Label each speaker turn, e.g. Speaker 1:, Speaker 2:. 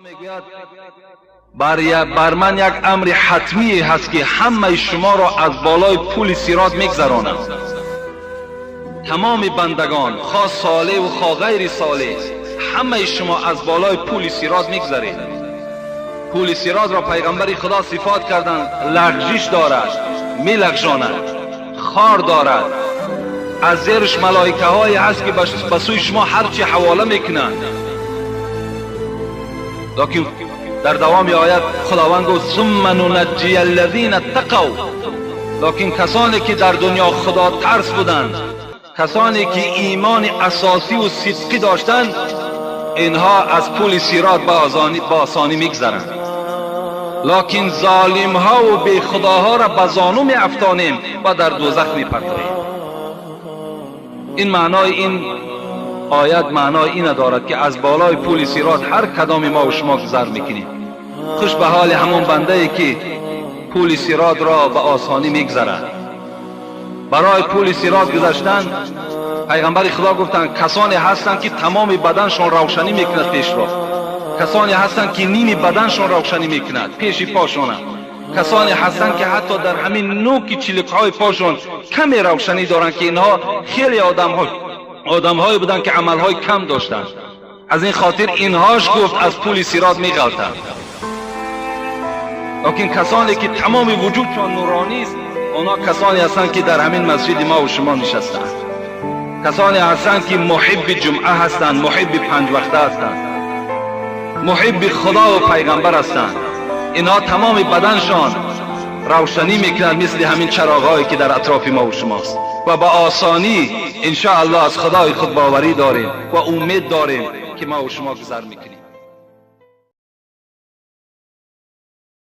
Speaker 1: Мегӯяд, бар ман як амри ҳатмие ҳаст, ки ҳамаи шуморо аз болои пули сирот мегзаронам. Тамоми бандагон, хоҳ солеҳу хоҳ ғайри солеҳ, ҳамаи шумо аз болои пули сирот мегзаред. Пули сиротро пайғамбари Худо сифат карданд: лағжиш дорад, мелағжонад, хор дорад, аз зераш малоикаҳое ҳаст, ки ба сӯи шумо ҳарчи ҳавола мекунанд. Локин дар давоми оят Худованд гуфт: ثم ننجی الذین اتقوا. Локин касоне ки дар дунё худотарс буданд, касоне ки имони асосиву сидқӣ доштанд, инҳо аз пули сирот ба осонӣ мегзаранд. Локин золимҳову бехудоҳоро ба зону меафтонем ва дар дӯзах мепартоем. Ин маънои ин оят маънои ина дорад, ки аз болои пули сирот ҳар кадоми мо шумо гузар мекунем. Хуш ба ҳоли ҳамон бандае, ки пули сиротро ба осонӣ мегзарад. Барои пули сирот гузаштан, пайғамбари Худо гуфтанд, касоне ҳастанд, ки тамоми баданшон равшанӣ мекунад пешро, касоне ҳастанд, ки ними баданшон равшанӣ мекунад пеши пошона, касоне ҳастанд, ки ҳатто дар ҳамин нӯки чиликҳои пошон каме равшанӣ доранд, ки инҳо хеле одамҳое буданд, ки амалҳои кам доштанд. Аз ин хотир инҳош, гуфт, аз пули сирот меғалтанд. Локин касоне ки тамоми вуҷудшон нуронист, онҳо касоне ҳастанд, ки дар ҳамин масҷиди мо шумо нишастанд, касоне ҳастанд, ки муҳибби ҷумъа ҳастанд, муҳибби панҷвақта ҳастанд, муҳибби Худову пайғамбар ҳастанд. Инҳо тамоми баданшон равшанӣ мекунад, мисли ҳамин чароғҳое, ки дар атрофи мо шумост, ва ба осонӣ, иншоаллоҳ, аз Худои худ боварӣ дорем ва умед дорем, ки мо шумо гузар мекунем.